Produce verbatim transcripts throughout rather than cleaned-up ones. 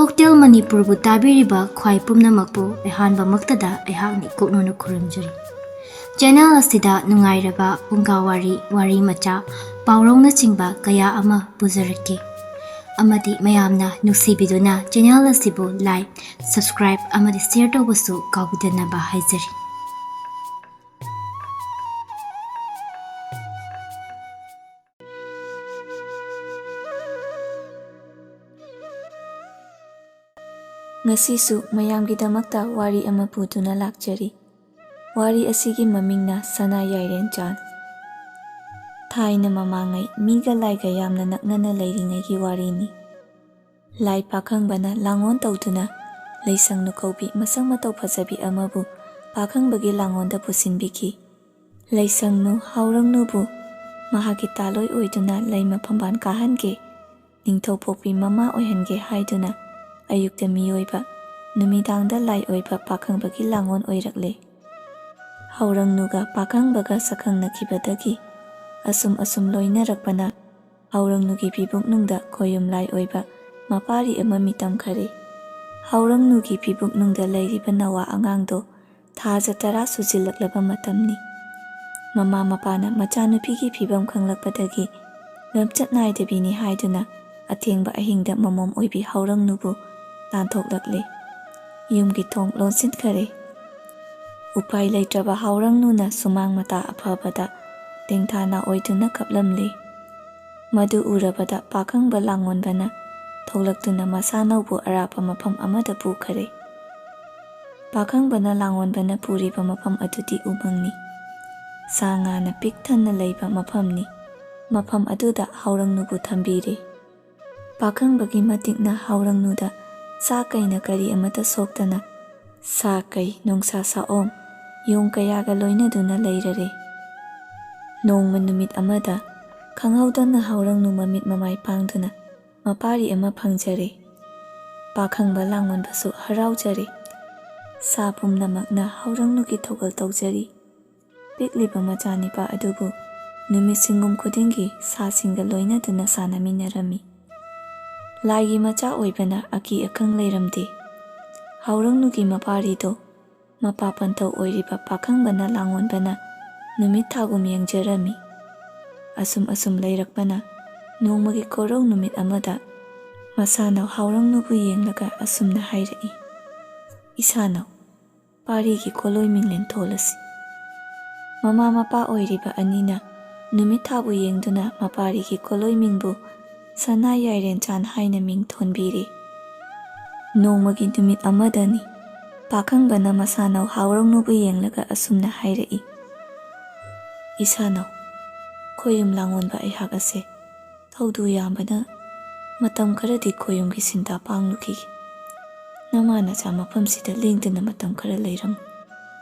Hotel ꯃꯅꯤꯄꯨꯔꯕꯨ ꯇꯥꯕꯤꯔꯤꯕ ꯈ꯭ꯋꯥꯏ ꯄꯨꯝꯅꯃꯛꯄꯨ ꯑꯍꯥꯟꯕꯃꯛꯇꯗ ꯑꯩꯍꯥꯛꯅ ꯏꯀꯣꯛꯅꯅ ꯈꯨꯔꯨꯝꯖꯔꯤ꯫ ꯆꯦꯅꯦꯜ ꯑꯁꯤꯗ ꯅꯨꯡꯉꯥꯏꯔꯕ ꯐꯨꯡꯒꯥ ꯋꯥꯔꯤ, ꯋꯥꯔꯤ ꯃꯆꯥ, ꯄꯥꯎꯔꯧꯅꯆꯤꯡꯕ ꯀꯌꯥ ꯑꯃ ꯄꯨꯖꯔꯛꯀꯦ꯫ ꯑꯃꯗꯤ ꯃꯌꯥꯝꯅ ꯅꯨꯡꯁꯤꯕꯤꯗꯨꯅ ꯆꯦꯅꯦꯜ ꯑꯁꯤꯕꯨ like, subscribe ꯑꯃꯗꯤ share ꯇꯧꯕꯁꯨ ꯀꯥꯎꯕꯤꯗꯅꯕ ꯍꯥꯏꯖꯔꯤ꯫ ꯉꯁꯤꯁꯨ ꯃꯌꯥꯝꯒꯤꯗꯃꯛꯇ ꯋꯥꯔꯤ ꯑꯃ ꯄꯨꯗꯨꯅ ꯂꯥꯛꯆꯔꯤ꯫ ꯋꯥꯔꯤ ꯑꯁꯤꯒꯤ ꯃꯃꯤꯡꯅ ꯁꯅꯥ ꯌꯥꯏꯔꯦꯟ ꯆꯥꯟ꯫ ꯊꯥꯏꯅ ꯃꯃꯥꯡꯉꯩ ꯃꯤꯒ ꯂꯥꯏꯒ ꯌꯥꯝꯅ ꯅꯛꯅꯅ ꯂꯩꯔꯤꯉꯩꯒꯤ ꯋꯥꯔꯤꯅꯤ꯫ ꯂꯥꯏ ꯄꯥꯈꯪꯕꯅ ꯂꯥꯡꯑꯣꯟ ꯇꯧꯗꯨꯅ ꯂꯩꯁꯪꯅꯨ ꯀꯧꯕꯤ ꯃꯁꯛ ꯃꯇꯧ ꯐꯖꯕꯤ ꯑꯃꯕꯨ ꯄꯥꯈꯪꯕꯒꯤ ꯂꯥꯡꯑꯣꯟꯗ ꯄꯨꯁꯤꯟꯕꯤꯈꯤ꯫ ꯂꯩꯁꯪꯅꯨ ꯍꯥꯎꯔꯪꯅꯨꯕꯨ ꯃꯍꯥꯛꯀꯤ ꯇꯥꯂꯣꯏ ꯑꯣꯏꯗꯨꯅ ꯂꯩꯃ ꯐꯝꯕꯥꯜ ꯀꯥꯍꯟꯒꯦ, ꯅꯤꯡꯊꯧ ꯄꯣꯛꯄꯤ ꯃꯃꯥ ꯑꯣꯏꯍꯟꯒꯦ ꯍꯥꯏꯗꯨꯅ ꯑꯌꯨꯛꯇ ꯃꯤꯑꯣꯏꯕ, ꯅꯨꯃꯤꯗꯥꯡꯗ ꯂꯥꯏ ꯑꯣꯏꯕ ꯄꯥꯈꯪꯕꯒꯤ ꯂꯥꯡꯑꯣꯟ ꯑꯣꯏꯔꯛꯂꯦ꯫ ꯍꯥꯎꯔꯪꯅꯨꯒ ꯄꯥꯈꯪꯕꯒ ꯁꯛꯈꯪꯅꯈꯤꯕꯗꯒꯤ ꯑꯁꯨꯝ ꯑꯁꯨꯝ ꯂꯣꯏꯅꯔꯛꯄꯅ ꯍꯥꯎꯔꯪꯅꯨꯒꯤ ꯐꯤꯕꯨꯛꯅꯨꯡꯗ ꯈꯣꯌꯨꯝ ꯂꯥꯏ ꯑꯣꯏꯕ ꯃꯄꯥꯔꯤ ꯑꯃ ꯃꯤꯇꯝꯈꯔꯦ꯫ ꯍꯥꯎꯔꯪꯅꯨꯒꯤ ꯐꯤꯕꯨꯛꯅꯨꯡꯗ ꯂꯩꯔꯤꯕ ꯅꯋꯥ ꯑꯉꯥꯡꯗꯣ ꯊꯥꯖ ꯇꯔꯥ ꯁꯨꯖꯤꯜꯂꯛꯂꯕ ꯃꯇꯝꯅꯤ꯫ ꯃꯃꯥ ꯃꯄꯥꯅ ꯃꯆꯥꯅꯨꯄꯤꯒꯤ ꯐꯤꯕꯝ ꯈꯪꯂꯛꯄꯗꯒꯤ ꯂꯝꯆꯠ ꯅꯥꯏꯗꯕꯤꯅꯤ ꯍꯥꯏꯗꯨꯅ ꯑꯊꯦꯡꯕ ꯑꯍꯤꯡꯗ ꯃꯃꯣꯝ ꯑꯣꯏꯕꯤ ꯍꯥꯎꯔꯪꯅꯨꯕꯨ ꯇꯥꯟꯊꯣꯛꯂꯛꯂꯦ꯫ ꯌꯨꯝꯒꯤ ꯊꯣꯡ ꯂꯣꯟꯁꯤꯟꯈꯔꯦ꯫ ꯎꯄꯥꯏ ꯂꯩꯇ꯭ꯔꯕ ꯍꯥꯎꯔꯪꯅꯨꯅ ꯁꯨꯃꯥꯡ ꯃꯇꯥ ꯑꯐꯕꯗ ꯇꯦꯡꯊꯥ ꯅꯥ ꯑꯣꯏꯗꯨꯅ ꯀꯞꯂꯝꯂꯦ꯫ ꯃꯗꯨ ꯎꯔꯕꯗ ꯄꯥꯈꯪꯕ ꯂꯥꯡꯑꯣꯟꯕꯅ ꯊꯣꯛꯂꯛꯇꯨꯅ ꯃꯁꯥꯅꯧꯕꯨ ꯑꯔꯥꯞꯄ ꯃꯐꯝ ꯑꯃꯗ ꯄꯨꯈꯔꯦ꯫ ꯄꯥꯈꯪꯕꯅ ꯂꯥꯡꯑꯣꯟꯕꯅ ꯄꯨꯔꯤꯕ ꯃꯐꯝ ꯑꯗꯨꯗꯤ ꯎꯃꯪꯅꯤ꯫ ꯁꯥ ꯉꯥꯅ ꯄꯤꯛ ꯊꯟꯅ ꯂꯩꯕ ꯃꯐꯝꯅꯤ꯫ ꯃꯐꯝ ꯑꯗꯨꯗ ꯍꯥꯎꯔꯪꯅꯨꯕꯨ ꯊꯝꯕꯤꯔꯦ꯫ ꯄꯥꯈꯪꯕꯒꯤ ꯃꯇꯤꯛꯅ ꯍꯥꯎꯔꯪꯅꯨꯗ ꯁꯥ ꯀꯩꯅ ꯀꯔꯤ ꯑꯃꯠꯇ ꯁꯣꯛꯇꯅ ꯁꯥ ꯀꯩ, ꯅꯣꯡꯁꯥ ꯁꯥꯑꯣꯝ, ꯌꯣꯡ ꯀꯌꯥꯒ ꯂꯣꯏꯅꯗꯨꯅ ꯂꯩꯔꯔꯦ꯫ ꯅꯣꯡꯃ ꯅꯨꯃꯤꯠ ꯑꯃꯗ ꯈꯪꯍꯧꯗꯅ ꯍꯥꯎꯔꯪꯅꯨ ꯃꯃꯤꯠ ꯃꯃꯥꯏ ꯄꯥꯡꯗꯨꯅ ꯃꯄꯥꯔꯤ ꯑꯃ ꯐꯪꯖꯔꯦ꯫ ꯄꯥꯈꯪꯕ ꯂꯥꯡꯑꯣꯟꯕꯁꯨ ꯍꯔꯥꯎꯖꯔꯦ꯫ ꯁꯥ ꯄꯨꯝꯅꯃꯛꯅ ꯍꯥꯎꯔꯪꯅꯨꯒꯤ ꯊꯧꯒꯜ ꯇꯧꯖꯔꯤ꯫ ꯄꯤꯛꯂꯤꯕ ꯃꯆꯥꯅꯤꯄꯥ ꯑꯗꯨꯕꯨ ꯅꯨꯃꯤꯠ ꯁꯤꯡꯒꯨꯝ ꯈꯨꯗꯤꯡꯒꯤ ꯁꯥꯁꯤꯡꯒ ꯂꯣꯏꯅꯗꯨꯅ ꯁꯥꯟꯅꯃꯤꯟꯅꯔꯝꯃꯤ꯫ ꯂꯥꯏꯒꯤ ꯃꯆꯥ ꯑꯣꯏꯕꯅ ꯑꯀꯤ ꯑꯈꯪ ꯂꯩꯔꯝꯗꯦ꯫ ꯍꯥꯎꯔꯪꯅꯨꯒꯤ ꯃꯄꯥꯔꯤꯗꯣ ꯃꯄꯥ ꯄꯟꯊꯧ ꯑꯣꯏꯔꯤꯕ ꯄꯥꯈꯪꯕꯅ ꯂꯥꯡꯑꯣꯟꯕꯅ ꯅꯨꯃꯤꯠ ꯊꯥꯒꯨꯝ ꯌꯦꯡꯖꯔꯝꯃꯤ꯫ ꯑꯁꯨꯝ ꯑꯁꯨꯝ ꯂꯩꯔꯛꯄꯅ ꯅꯣꯡꯃꯒꯤ ꯈꯣꯔꯧ ꯅꯨꯃꯤꯠ ꯑꯃꯗ ꯃꯁꯥꯅꯧ ꯍꯥꯎꯔꯪꯅꯨꯕꯨ ꯌꯦꯡꯂꯒ ꯑꯁꯨꯝꯅ ꯍꯥꯏꯔꯛꯏ, "ꯏꯁꯥꯅꯧ, ꯄꯥꯔꯤꯒꯤ ꯈꯣꯂꯣꯏ ꯃꯤꯡꯂꯦꯟ ꯊꯣꯜꯂꯁꯤ꯫" ꯃꯃꯥ ꯃꯄꯥ ꯑꯣꯏꯔꯤꯕ ꯑꯅꯤꯅ ꯅꯨꯃꯤꯠ ꯊꯥꯕꯨ ꯌꯦꯡꯗꯨꯅ ꯃꯄꯥꯔꯤꯒꯤ ꯈꯣꯂꯣꯏ ꯃꯤꯡꯕꯨ ꯁꯅꯥ ꯌꯥꯏꯔꯦꯟꯆꯥꯟ ꯍꯥꯏꯅ ꯃꯤꯡ ꯊꯣꯟꯕꯤꯔꯦ꯫ ꯅꯣꯡꯃꯒꯤ ꯅꯨꯃꯤꯠ ꯑꯃꯗꯅꯤ, ꯄꯥꯈꯪꯕꯅ ꯃꯁꯥꯅꯧ ꯍꯥꯎꯔꯪꯅꯨꯕꯨ ꯌꯦꯡꯂꯒ ꯑꯁꯨꯝꯅ ꯍꯥꯏꯔꯛꯏ, "ꯏꯁꯥꯅꯧ, ꯈꯣꯌꯨꯝ ꯂꯥꯡꯑꯣꯟꯕ ꯑꯩꯍꯥꯛ ꯑꯁꯦ ꯊꯧꯗꯨ ꯌꯥꯝꯕꯅ ꯃꯇꯝ ꯈꯔꯗꯤ ꯈꯣꯌꯨꯝꯒꯤ ꯁꯤꯟꯊꯥ ꯄꯥꯡꯂꯨꯈꯤꯒꯦ꯫ ꯅꯃꯥ ꯅꯆꯥ ꯃꯐꯝꯁꯤꯗ ꯂꯦꯡꯗꯅ ꯃꯇꯝ ꯈꯔ ꯂꯩꯔꯝꯃꯨ꯫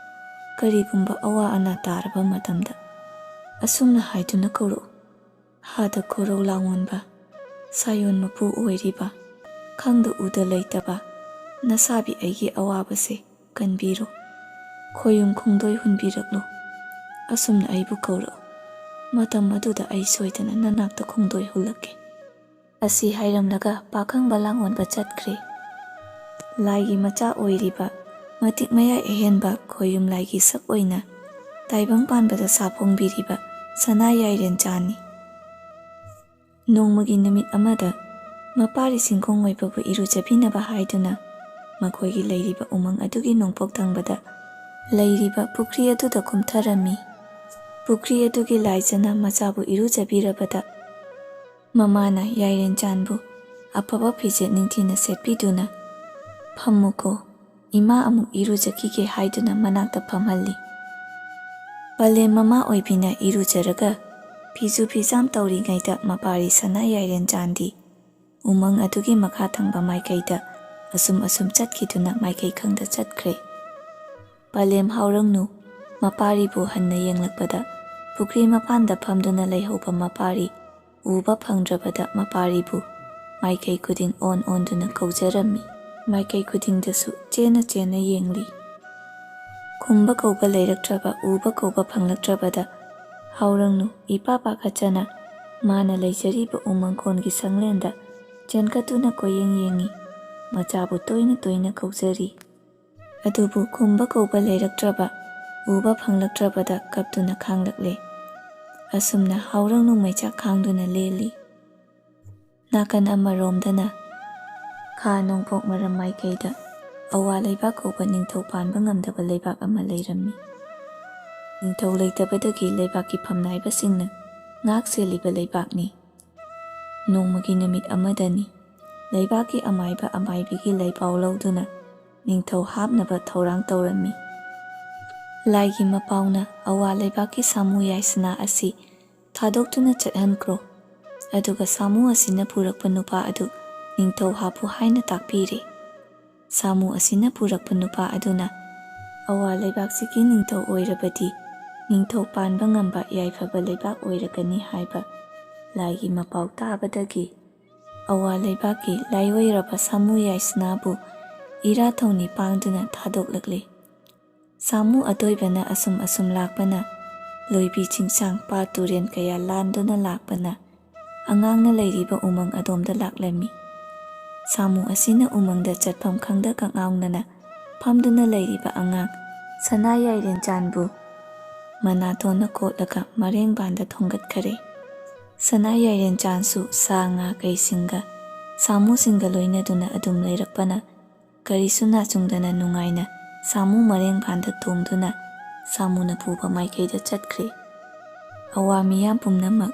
ꯀꯔꯤꯒꯨꯝꯕ ꯑꯋꯥ ꯑꯅꯥ ꯇꯥꯔꯕ ꯃꯇꯝꯗ ꯑꯁꯨꯝꯅ ꯍꯥꯏꯗꯨꯅ ꯀꯧꯔꯛꯎ꯫ ꯍꯥꯗ ꯈꯣꯔꯧ ꯂꯥꯡꯑꯣꯟꯕ, ꯁꯥꯌꯣꯟ ꯃꯄꯨ ꯑꯣꯏꯔꯤꯕ, ꯈꯪꯗ ꯎꯗ ꯂꯩꯇꯕ ꯅꯁꯥꯕꯤ ꯑꯩꯒꯤ ꯑꯋꯥꯕꯁꯦ ꯀꯟꯕꯤꯔꯣ꯫ ꯈꯣꯌꯨꯝ ꯈꯣꯡꯗꯣꯏ ꯍꯨꯟꯕꯤꯔꯛꯂꯣ꯫ ꯑꯁꯨꯝꯅ ꯑꯩꯕꯨ ꯀꯧꯔꯛꯎ꯫ ꯃꯇꯝ ꯑꯗꯨꯗ ꯑꯩ ꯁꯣꯏꯗꯅ ꯅꯅꯥꯛꯇ ꯈꯣꯡꯗꯣꯏ ꯍꯨꯜꯂꯛꯀꯦ꯫" ꯑꯁꯤ ꯍꯥꯏꯔꯝꯂꯒ ꯄꯥꯈꯪꯕ ꯂꯥꯡꯑꯣꯟꯕ ꯆꯠꯈ꯭ꯔꯦ꯫ ꯂꯥꯏꯒꯤ ꯃꯆꯥ ꯑꯣꯏꯔꯤꯕ, ꯃꯇꯤꯛ ꯃꯌꯥꯏ ꯑꯍꯦꯟꯕ ꯈꯣꯌꯨꯝ ꯂꯥꯏꯒꯤ ꯁꯛ ꯑꯣꯏꯅ ꯇꯥꯏꯕꯪ ꯄꯥꯟꯕꯗ ꯁꯥꯐꯣꯡꯕꯤꯔꯤꯕ ꯁꯅꯥ ꯌꯥꯏꯔꯦꯟꯆꯥꯟꯅꯤ꯫ ꯅꯣꯡꯃꯒꯤ ꯅꯨꯃꯤꯠ ꯑꯃꯗ ꯃꯄꯥꯔꯤ ꯁꯤꯡꯒꯣꯡ ꯑꯣꯏꯕꯕꯨ ꯏꯔꯨꯖꯕꯤꯅꯕ ꯍꯥꯏꯗꯨꯅ ꯃꯈꯣꯏꯒꯤ ꯂꯩꯔꯤꯕ ꯎꯃꯪ ꯑꯗꯨꯒꯤ ꯅꯣꯡꯄꯣꯛ ꯊꯪꯕꯗ ꯂꯩꯔꯤꯕ ꯄꯨꯈ꯭ꯔꯤ ꯑꯗꯨꯗ ꯀꯨꯝꯊꯔꯝꯃꯤ꯫ ꯄꯨꯈ꯭ꯔꯤ ꯑꯗꯨꯒꯤ ꯂꯥꯏꯖꯅ ꯃꯆꯥꯕꯨ ꯏꯔꯨꯖꯕꯤꯔꯕꯗ ꯃꯃꯥꯅ ꯌꯥꯏꯔꯦꯟꯆꯥꯟꯕꯨ ꯑꯐꯕ ꯐꯤꯖꯦꯠ ꯅꯤꯡꯊꯤꯅ ꯁꯦꯠꯄꯤꯗꯨꯅ, "ꯐꯝꯃꯨꯀꯣ, ꯏꯃꯥ ꯑꯃꯨꯛ ꯏꯔꯨꯖꯈꯤꯒꯦ" ꯍꯥꯏꯗꯨꯅ ꯃꯅꯥꯛꯇ ꯐꯝꯍꯜꯂꯤ꯫ ꯄꯂꯦꯝ ꯃꯃꯥ ꯑꯣꯏꯕꯤꯅ ꯏꯔꯨꯖꯔꯒ ꯐꯤꯖꯨ ꯐꯤꯖꯥꯝ ꯇꯧꯔꯤꯉꯩꯗ ꯃꯄꯥꯔꯤ ꯁꯅꯥ ꯌꯥꯏꯔꯦꯟꯆꯥꯟꯗꯤ ꯎꯃꯪ ꯑꯗꯨꯒꯤ ꯃꯈꯥ ꯊꯪꯕ ꯃꯥꯏꯀꯩꯗ ꯑꯁꯨꯝ ꯑꯁꯨꯝ ꯆꯠꯈꯤꯗꯨꯅ ꯃꯥꯏꯀꯩ ꯈꯪꯗ ꯆꯠꯈ꯭ꯔꯦ꯫ ꯄꯂꯦꯝ ꯍꯥꯎꯔꯪꯅꯨ ꯃꯄꯥꯔꯤꯕꯨ ꯍꯟꯅ ꯌꯦꯡꯂꯛꯄꯗ ꯄꯨꯈ꯭ꯔꯤ ꯃꯄꯥꯟꯗ ꯐꯝꯗꯨꯅ ꯂꯩꯍꯧꯕ ꯃꯄꯥꯔꯤ ꯎꯕ ꯐꯪꯗ꯭ꯔꯕꯗ ꯃꯄꯥꯔꯤꯕꯨ ꯃꯥꯏꯀꯩ ꯈꯨꯗꯤꯡ ꯑꯣꯟ ꯑꯣꯟꯗꯨꯅ ꯀꯧꯖꯔꯝꯃꯤ꯫ ꯃꯥꯏꯀꯩ ꯈꯨꯗꯤꯡꯗꯁꯨ ꯆꯦꯟꯅ ꯆꯦꯟꯅ ꯌꯦꯡꯂꯤ꯫ ꯈꯨꯝꯕ ꯀꯧꯕ ꯂꯩꯔꯛꯇ꯭ꯔꯕ, ꯎꯕ ꯀꯧꯕ ꯐꯪꯂꯛꯇ꯭ꯔꯕꯗ ꯍꯥꯎꯔꯪꯅꯨ ꯏꯄꯥ ꯄꯥꯈꯠꯆꯅ ꯃꯥꯅ ꯂꯩꯖꯔꯤꯕ ꯎꯃꯪꯈꯣꯟꯒꯤ ꯁꯪꯂꯦꯟꯗ ꯆꯦꯟꯈꯠꯇꯨꯅ ꯀꯣꯏꯌꯦꯡ ꯌꯦꯡꯉꯤ꯫ ꯃꯆꯥꯕꯨ ꯇꯣꯏꯅ ꯇꯣꯏꯅ ꯀꯧꯖꯔꯤ꯫ ꯑꯗꯨꯕꯨ ꯈꯨꯝꯕ ꯀꯧꯕ ꯂꯩꯔꯛꯇ꯭ꯔꯕ, ꯎꯕ ꯐꯪꯂꯛꯇ꯭ꯔꯕꯗ ꯀꯞꯇꯨꯅ ꯈꯥꯡꯂꯛꯂꯦ꯫ ꯑꯁꯨꯝꯅ ꯍꯥꯎꯔꯪꯅꯨ ꯃꯩꯆꯥꯛ ꯈꯥꯡꯗꯨꯅ ꯂꯦꯜꯂꯤ꯫ ꯅꯥꯀꯟ ꯑꯃꯔꯣꯝꯗꯅ ꯈꯥ ꯅꯣꯡꯄꯣꯛ ꯃꯔꯝ ꯃꯥꯏꯀꯩꯗ ꯑꯋꯥ ꯂꯩꯕꯥꯛ ꯀꯧꯕ ꯅꯤꯡꯊꯧ ꯄꯥꯟꯕ ꯉꯝꯗꯕ ꯂꯩꯕꯥꯛ ꯑꯃ ꯂꯩꯔꯝꯃꯤ꯫ ꯅꯤꯡꯊꯧ ꯂꯩꯇꯕꯗꯒꯤ ꯂꯩꯕꯥꯛꯀꯤ ꯐꯝꯅꯥꯏꯕꯁꯤꯡꯅ ꯉꯥꯛ ꯁꯦꯜꯂꯤꯕ ꯂꯩꯕꯥꯛꯅꯤ꯫ ꯅꯣꯡꯃꯒꯤ ꯅꯨꯃꯤꯠ ꯑꯃꯗꯅꯤ꯫ ꯂꯩꯕꯥꯛꯀꯤ ꯑꯃꯥꯏꯕ ꯑꯃꯥꯏꯕꯤꯒꯤ ꯂꯩꯄꯥꯎ ꯂꯧꯗꯨꯅ ꯅꯤꯡꯊꯧ ꯍꯥꯞꯅꯕ ꯊꯧꯔꯥꯡ ꯇꯧꯔꯝꯃꯤ꯫ ꯂꯥꯏꯒꯤ ꯃꯄꯥꯎꯅ ꯑꯋꯥ ꯂꯩꯕꯥꯛꯀꯤ ꯁꯥꯃꯨ ꯌꯥꯏꯁꯅꯥ ꯑꯁꯤ ꯊꯥꯗꯣꯛꯇꯨꯅ ꯆꯠꯍꯟꯈ꯭ꯔꯣ꯫ ꯑꯗꯨꯒ ꯁꯥꯃꯨ ꯑꯁꯤꯅ ꯄꯨꯔꯛꯄ ꯅꯨꯄꯥ ꯑꯗꯨ ꯅꯤꯡꯊꯧ ꯍꯥꯞꯄꯨ ꯍꯥꯏꯅ ꯇꯥꯛꯄꯤꯔꯦ꯫ ꯁꯥꯃꯨ ꯑꯁꯤꯅ ꯄꯨꯔꯛꯄ ꯅꯨꯄꯥ ꯑꯗꯨꯅ ꯑꯋꯥ ꯂꯩꯕꯥꯛꯁꯤꯒꯤ ꯅꯤꯡꯊꯧ ꯑꯣꯏꯔꯕꯗꯤ ꯅꯤꯡꯊꯧ ꯄꯥꯟꯕ ꯉꯝꯕ ꯌꯥꯏꯐꯕ ꯂꯩꯕꯥꯛ ꯑꯣꯏꯔꯒꯅꯤ ꯍꯥꯏꯕ ꯂꯥꯏꯒꯤ ꯃꯄꯥꯎ ꯇꯥꯕꯗꯒꯤ ꯑꯋꯥ ꯂꯩꯕꯥꯛꯀꯤ ꯂꯥꯏꯑꯣꯏꯔꯕ ꯁꯥꯃꯨ ꯌꯥꯏꯁꯅꯥꯕꯨ ꯏꯔꯥ ꯊꯧꯅꯤ ꯄꯥꯡꯗꯨꯅ ꯊꯥꯗꯣꯛꯂꯛꯂꯤ꯫ ꯁꯥꯃꯨ ꯑꯇꯣꯏꯕꯅ ꯑꯁꯨꯝ ꯑꯁꯨꯝ ꯂꯥꯛꯄꯅ, ꯂꯣꯏꯕꯤ ꯆꯤꯡꯁꯥꯡ ꯄꯥꯠ ꯇꯨꯔꯦꯟ ꯀꯌꯥ ꯂꯥꯟꯗꯨꯅ ꯂꯥꯛꯄꯅ, ꯑꯉꯥꯡꯅ ꯂꯩꯔꯤꯕ ꯎꯃꯪ ꯑꯗꯣꯝꯗ ꯂꯥꯛꯂꯝꯃꯤ꯫ ꯁꯥꯃꯨ ꯑꯁꯤꯅ ꯎꯃꯪꯗ ꯆꯠꯐꯝ ꯈꯪꯗ ꯀꯛꯉꯥꯎꯅꯅ ꯐꯝꯗꯨꯅ ꯂꯩꯔꯤꯕ ꯑꯉꯥꯡ ꯁꯅꯥ ꯌꯥꯏꯔꯦꯟꯆꯥꯟꯕꯨ ꯃꯅꯥꯇꯣꯟꯅ ꯀꯣꯠꯂꯒ ꯃꯔꯦꯡꯕꯥꯟꯗ ꯊꯣꯡꯒꯠꯈꯔꯦ꯫ ꯁꯅꯥ ꯌꯥꯏꯔꯦꯟꯆꯥꯟꯁꯨ ꯁꯥ ꯉꯥ ꯀꯩꯁꯤꯡꯒ ꯁꯥꯃꯨꯁꯤꯡꯒ ꯂꯣꯏꯅꯗꯨꯅ ꯑꯗꯨꯝ ꯂꯩꯔꯛꯄꯅ, ꯀꯔꯤꯁꯨ ꯅꯥꯆꯨꯡꯗꯅ ꯅꯨꯡꯉꯥꯏꯅ ꯁꯥꯃꯨ ꯃꯔꯦꯡꯕꯥꯟꯗ ꯇꯣꯡꯗꯨꯅ ꯁꯥꯃꯨꯅ ꯄꯨꯕ ꯃꯥꯏꯀꯩꯗ ꯆꯠꯈ꯭ꯔꯦ꯫ ꯑꯋꯥ ꯃꯤꯌꯥꯝ ꯄꯨꯝꯅꯃꯛ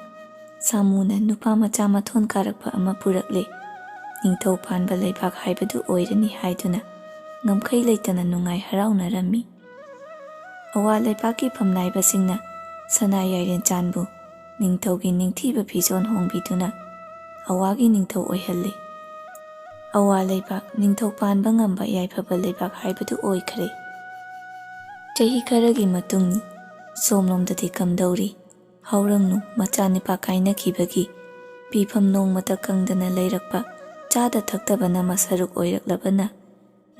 ꯁꯥꯃꯨꯅ ꯅꯨꯄꯥ ꯃꯆꯥ ꯃꯊꯣꯟ ꯀꯥꯔꯛꯄ ꯑꯃ ꯄꯨꯔꯛꯂꯦ, ꯅꯤꯡꯊꯧ ꯄꯥꯟꯕ ꯂꯩꯕꯥꯛ ꯍꯥꯏꯕꯗꯨ ꯑꯣꯏꯔꯅꯤ ꯍꯥꯏꯗꯨꯅ ꯉꯝꯈꯩ ꯂꯩꯇꯅ ꯅꯨꯡꯉꯥꯏ ꯍꯔꯥꯎꯅꯔꯝꯃꯤ꯫ ꯑꯋꯥ ꯂꯩꯄꯥꯛꯀꯤ ꯐꯝꯅꯥꯏꯕꯁꯤꯡꯅ ꯁꯅꯥ ꯌꯥꯏꯔꯦꯟꯆꯥꯟꯕꯨ ꯅꯤꯡꯊꯧꯒꯤ ꯅꯤꯡꯊꯤꯕ ꯐꯤꯖꯣꯜ ꯍꯣꯡꯕꯤꯗꯨꯅ ꯑꯋꯥꯒꯤ ꯅꯤꯡꯊꯧ ꯑꯣꯏꯍꯜꯂꯤ꯫ ꯑꯋꯥ ꯂꯩꯕꯥꯛ ꯅꯤꯡꯊꯧ ꯄꯥꯟꯕ ꯉꯝꯕ ꯌꯥꯏꯐꯕ ꯂꯩꯕꯥꯛ ꯍꯥꯏꯕꯗꯨ ꯑꯣꯏꯈ꯭ꯔꯦ꯫ ꯆꯍꯤ ꯈꯔꯒꯤ ꯃꯇꯨꯡ ꯁꯣꯝꯂꯣꯝꯗꯗꯤ ꯀꯝꯗꯧꯔꯤ? ꯍꯥꯎꯔꯪꯅꯨ ꯃꯆꯥꯅꯤꯄꯥ ꯀꯥꯏꯅꯈꯤꯕꯒꯤ ꯄꯤꯐꯝ ꯅꯣꯡꯃꯇ ꯀꯪꯗꯅ ꯂꯩꯔꯛꯄ ꯆꯥꯗ ꯊꯛꯇꯕꯅ ꯃꯁꯔꯨꯛ ꯑꯣꯏꯔꯛꯂꯕꯅ,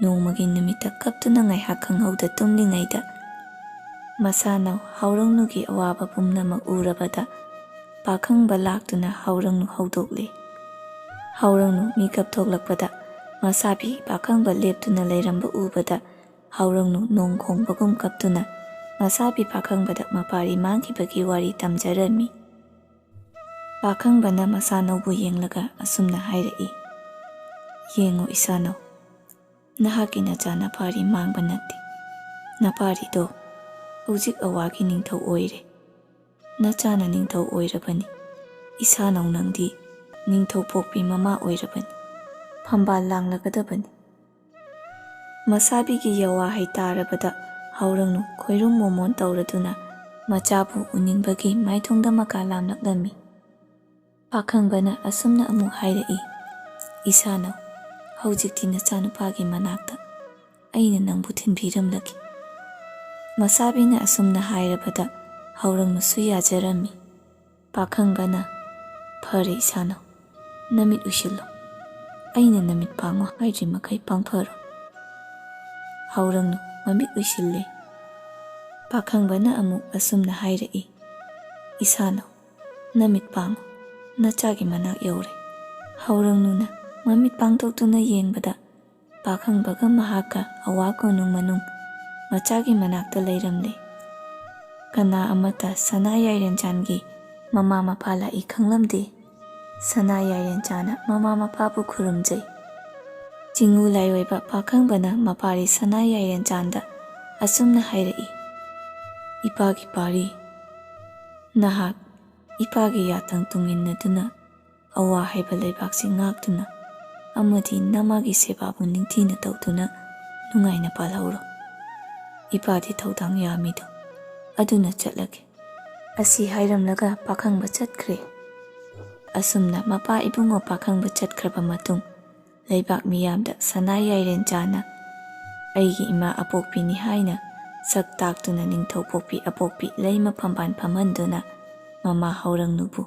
ꯅꯣꯡꯃꯒꯤ ꯅꯨꯃꯤꯠꯇ ꯀꯞꯇꯨꯅ ꯉꯥꯏꯍꯥꯛ ꯈꯪꯍꯧꯗ ꯇꯨꯝꯂꯤꯉꯩꯗ, ꯃꯁꯥꯅ ꯍꯥꯎꯔꯪꯅꯨꯒꯤ ꯑꯋꯥꯕ ꯄꯨꯝꯅꯃꯛ ꯎꯔꯕꯗ, ꯄꯥꯈꯪꯕ ꯂꯥꯛꯇꯨꯅ ꯍꯥꯎꯔꯪꯅꯨ ꯍꯧꯗꯣꯛꯂꯦ꯫ ꯍꯥꯎꯔꯪꯅꯨ ꯃꯤꯀꯞ ꯊꯣꯛꯂꯛꯄꯗ ꯃꯁꯥꯕꯤ ꯄꯥꯈꯪꯕ ꯂꯦꯞꯇꯨꯅ ꯂꯩꯔꯝꯕ ꯎꯕꯗ ꯍꯥꯎꯔꯪꯅꯨ ꯅꯣꯡ ꯈꯣꯡꯕꯒꯨꯝ ꯀꯞꯇꯨꯅ ꯃꯁꯥꯕꯤ ꯄꯥꯈꯪꯕꯗ ꯃꯄꯥꯔꯤ ꯃꯥꯡꯈꯤꯕꯒꯤ ꯋꯥꯔꯤ ꯇꯝꯖꯔꯝꯃꯤ꯫ ꯄꯥꯈꯪꯕꯅ ꯃꯁꯥꯅꯧꯕꯨ ꯌꯦꯡꯂꯒ ꯑꯁꯨꯝꯅ ꯍꯥꯏꯔꯛꯏ, "ꯌꯦꯡꯉꯨ ꯏꯁꯥꯅꯧ, ꯅꯍꯥꯛꯀꯤ ꯅꯆꯥ ꯅꯄꯥꯔꯤ ꯃꯥꯡꯕ ꯅꯠꯇꯦ꯫ ꯅꯄꯥꯔꯤꯗꯣ ꯍꯧꯖꯤꯛ ꯑꯋꯥꯒꯤ ꯅꯤꯡꯊꯧ ꯑꯣꯏꯔꯦ꯫ ꯅꯆꯥꯅ ꯅꯤꯡꯊꯧ ꯑꯣꯏꯔꯕꯅꯤ꯫ ꯏꯁꯥꯅꯧ ꯅꯪꯗꯤ ꯅꯤꯡꯊꯧ ꯄꯣꯛꯄꯤ ꯃꯃꯥ ꯑꯣꯏꯔꯕꯅꯤ꯫ ꯐꯝꯕꯥꯜ ꯂꯥꯡꯂꯒꯗꯕꯅꯤ꯫" ꯃꯁꯥꯕꯤꯒꯤ ꯌꯋꯥꯍꯩ ꯇꯥꯔꯕꯗ ꯍꯥꯎꯔꯪꯅꯨ ꯈꯣꯏꯔꯨꯝ ꯃꯣꯃꯣꯟ ꯇꯧꯔꯗꯨꯅ ꯃꯆꯥꯕꯨ ꯎꯅꯤꯡꯕꯒꯤ ꯃꯥꯏꯊꯣꯡꯗ ꯃꯀꯥ ꯂꯥꯝꯂꯛꯂꯝꯃꯤ꯫ ꯄꯥꯈꯪꯕꯅ ꯑꯁꯨꯝꯅ ꯑꯃꯨꯛ ꯍꯥꯏꯔꯛꯏ, "ꯏꯁꯥꯅꯧ, ꯍꯧꯖꯤꯛꯇꯤ ꯅꯆꯥꯅꯨꯄꯥꯒꯤ ꯃꯅꯥꯛꯇ ꯑꯩꯅ ꯅꯪꯕꯨ ꯊꯤꯟꯕꯤꯔꯝꯂꯒꯦ꯫" ꯃꯁꯥꯕꯤꯅ ꯑꯁꯨꯝꯅ ꯍꯥꯏꯔꯕꯗ ꯍꯥꯎꯔꯪꯅꯨꯁꯨ ꯌꯥꯖꯔꯝꯃꯤ꯫ ꯄꯥꯈꯪꯕꯅ, "ꯐꯔꯦ ꯏꯁꯥꯅꯧ, ꯅꯃꯤꯠ ꯎꯏꯁꯤꯜꯂꯣ꯫ ꯑꯩꯅ ꯅꯃꯤꯠ ꯄꯥꯡꯉꯣ ꯍꯥꯏꯗ꯭ꯔꯤ ꯃꯈꯩ ꯄꯥꯡꯐꯔꯣ꯫" ꯍꯥꯎꯔꯪꯅꯨ ꯃꯃꯤꯠ ꯎꯏꯁꯤꯜꯂꯦ꯫ ꯄꯥꯈꯪꯕꯅ ꯑꯃꯨꯛ ꯑꯁꯨꯝꯅ ꯍꯥꯏꯔꯛꯏ, "ꯏꯁꯥꯅꯧ, ꯅꯃꯤꯠ ꯄꯥꯡꯉꯨ, ꯅꯆꯥꯒꯤ ꯃꯅꯥꯛ ꯌꯧꯔꯦ꯫" ꯍꯥꯎꯔꯪꯅꯨꯅ ꯃꯃꯤꯠ ꯄꯥꯡꯊꯣꯛꯇꯨꯅ ꯌꯦꯡꯕꯗ ꯄꯥꯈꯪꯕꯒ ꯃꯍꯥꯛꯀ ꯑꯋꯥ ꯀꯣꯅꯨꯡ ꯃꯅꯨꯡ ꯃꯆꯥꯒꯤ ꯃꯅꯥꯛꯇ ꯂꯩꯔꯝꯂꯦ꯫ ꯀꯅꯥ ꯑꯃꯠꯇ ꯁꯅꯥ ꯌꯥꯏꯔꯦꯟꯆꯥꯟꯒꯤ ꯃꯃꯥ ꯃꯄꯥ ꯂꯥꯛꯏ ꯈꯪꯂꯝꯗꯦ꯫ ꯁꯅꯥ ꯌꯥꯏꯔꯦꯟꯆꯥꯅ ꯃꯃꯥ ꯃꯄꯥꯕꯨ ꯈꯨꯔꯨꯝꯖꯩ꯫ ꯆꯤꯡꯉꯨ ꯂꯥꯏꯑꯣꯏꯕ ꯄꯥꯈꯪꯕꯅ ꯃꯄꯥꯔꯤ ꯁꯅꯥ ꯌꯥꯏꯔꯦꯟꯆꯥꯟꯗ ꯑꯁꯨꯝꯅ ꯍꯥꯏꯔꯛꯏ, "ꯏꯄꯥꯒꯤ ꯄꯥꯔꯤ, ꯅꯍꯥꯛ ꯏꯄꯥꯒꯤ ꯌꯥꯊꯪ ꯇꯨꯡꯏꯟꯅꯗꯨꯅ ꯑꯋꯥ ꯍꯥꯏꯕ ꯂꯩꯕꯥꯛꯁꯤ ꯉꯥꯛꯇꯨꯅ ꯑꯃꯗꯤ ꯅꯃꯥꯒꯤ ꯁꯦꯕꯥꯕꯨ ꯅꯤꯡꯊꯤꯅ ꯇꯧꯗꯨꯅ ꯅꯨꯡꯉꯥꯏꯅ ꯄꯥꯜꯍꯧꯔꯣ꯫ ꯏꯄꯥꯗꯤ ꯊꯧꯗꯥꯡ ꯌꯥꯝꯃꯤꯗꯣ, ꯑꯗꯨꯅ ꯆꯠꯂꯒꯦ꯫" ꯑꯁꯤ ꯍꯥꯏꯔꯝꯂꯒ ꯄꯥꯈꯪꯕ ꯆꯠꯈ꯭ꯔꯦ꯫ ꯑꯁꯨꯝꯅ ꯃꯄꯥ ꯏꯕꯨꯡꯉꯣ ꯄꯥꯈꯪꯕ ꯆꯠꯈ꯭ꯔꯕ ꯃꯇꯨꯡ, ꯂꯩꯕꯥꯛ ꯃꯤꯌꯥꯝꯗ ꯁꯅꯥ ꯌꯥꯏꯔꯦꯟꯆꯥꯅ ꯑꯩꯒꯤ ꯏꯃꯥ ꯑꯄꯣꯛꯄꯤꯅꯤ ꯍꯥꯏꯅ ꯁꯛ ꯇꯥꯛꯇꯨꯅ ꯅꯤꯡꯊꯧ ꯄꯣꯛꯄꯤ ꯑꯄꯣꯛꯄꯤ ꯂꯩꯃ ꯐꯝꯕꯥꯜ ꯐꯝꯍꯟꯗꯨꯅ ꯃꯃꯥ ꯍꯥꯎꯔꯪꯅꯨꯕꯨ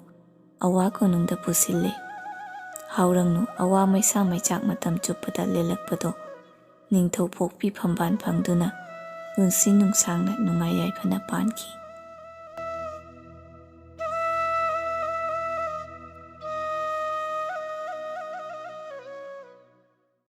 ꯑꯋꯥ ꯀꯣꯅꯨꯡꯗ ꯄꯨꯁꯤꯜꯂꯦ꯫ ꯍꯥꯎꯔꯪꯅꯨ ꯑꯋꯥ ꯃꯩꯁꯥ ꯃꯩꯆꯥꯛ ꯃꯇꯝ ꯆꯨꯞꯄꯗ ꯂꯦꯜꯂꯛꯄꯗꯣ ꯅꯤꯡꯊꯧ ꯄꯣꯛꯄꯤ ꯐꯝꯕꯥꯜ ꯐꯪꯗꯨꯅ ꯄꯨꯟꯁꯤ ꯅꯨꯡꯁꯥꯡꯅ ꯅꯨꯡꯉꯥꯏ ꯌꯥꯏꯐꯅ ꯄꯥꯟꯈꯤ꯫